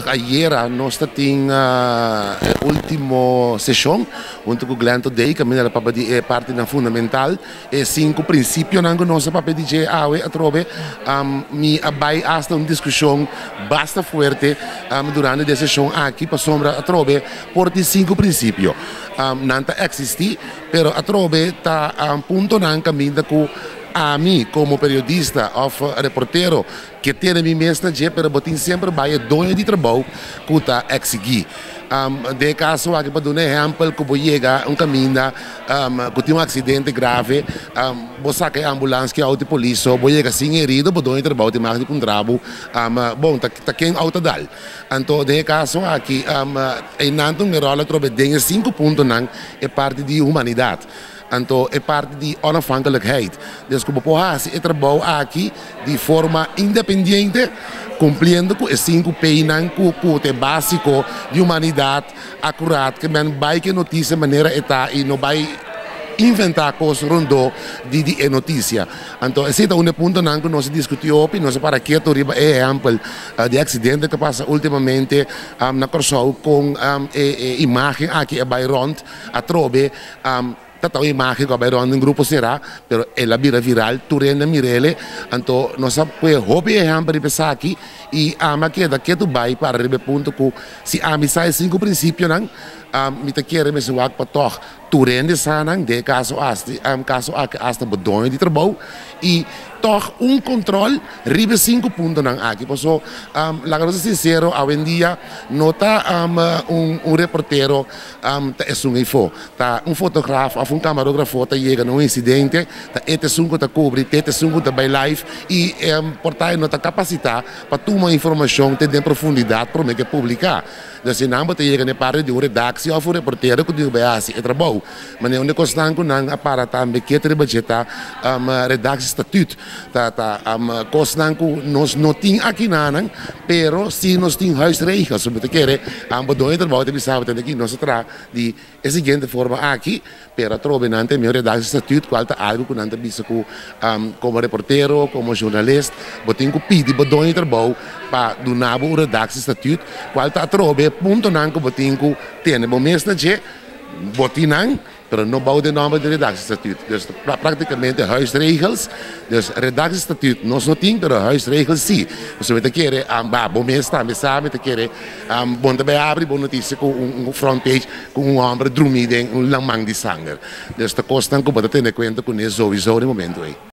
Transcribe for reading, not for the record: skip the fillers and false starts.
Ayera nos ta tin e ultimo seshon huntu ku Glenn Today kaminda el a papia di e partinan fundamental, e sinku prinsipionan ku nos a papia di dje awe atrobe. Mi a bai asta un diskushon basta fuerte durante di e seshon aki pasobra atrobe por tin sinku prinsipio. Nan ta eksistí pero atrobe ta puntonan kaminda ku ami komo periodista òf reportero Ke tene mi mes na dje, pero bo tin semper bai e doño di trabou ku ta eksigí. Den e kaso aki pa duna ehèmpel ku bo yega un kaminda ku tin un aksidente grave, bo saka e ambulans ku e outo di polis so bo yega sin herido, bo doño di trabou tin mag di puntra bo, bon ta ken outo a dal? Anto den e kaso aki einan ta un eròl atrobe den e sinku puntonan e parti di humanidat. Anto e parti di onafhankelijkheid. Dus ku bo por hasi e trabou aki di forma independiente, kumpliendo ku e sinku P'nan ku ku ta e básiko di humanidat akurat, ke men bai ku e notisia manera e ta i no bai inventá kos rondó di di e notisia. Anto esei ta un di e puntonan ku nos a diskutí hopi, nos a para ketu riba e ehèmpel di e aksidente ku a pasa últimamente na Kòrsou kon e e imágen aki a bai rònt atrobe. Ta ta un imagen ku a bai rònt den grupo será, pero el a bira viral, tur hende a mir'el. Anto nos a pue hopi ehèmpel riba esaki i ami a keda ketu bai para riba e punto ku si ami sa e sinku prinsipionan, mi ta kere mester wak pa tòg tur hende sa nan, den e kaso asti, kaso aki asta bo doño di trabou i tòg un kontròl riba e sinku puntonan aki. Paso laga nos ta sinsero, awendia no ta un reportero Ta esun eyfo. Ta un fotograaf of un camarógrafo ta yega na un incidente, ta e ta esun cu ta cubri, te ta esun cu ta bay live y por ta e no ta capacita pa tuma informacion te den profundidad prome ke publica. Dus si nan bo ta yega na e parti di un redactie of un reportero cu tin cu bay haci e trabou. Manera un di e cosnan cu nan a para tambe ketu riba dje ta redactiestatuut. Ta ta cosnan cu nos no tin aki nanan, pero si nos tin huisregels. So mi ta kere bo doño di trabou ta bisa bo tende aki nos ta traha di e siguiente forma aki, pero atrobe nan ta e mihor redactiestatuut cual ta algo cu nan ta bisa cu como reportero, como journalist bo tin cu pidi bo doño di trabou pa duna bo un redactiestatuut cual ta atrobe puntonan cu bo tin cu tene bo mes na dje, bo tin nan. Pero no bou den nomber di redactiestatuut. Dus practicamente huisregels. Dus redactiestatuut nos no tin, pero huisregels si. Pasobra mi ta kere, bah, bo mes tambe sa, mi ta kere bo no ta bay abri bo noticia cu un front page cu un homber drumi den un laman di sanger. Dus ta cosnan cu bo ta tene cuenta cune sowieso den momento ey.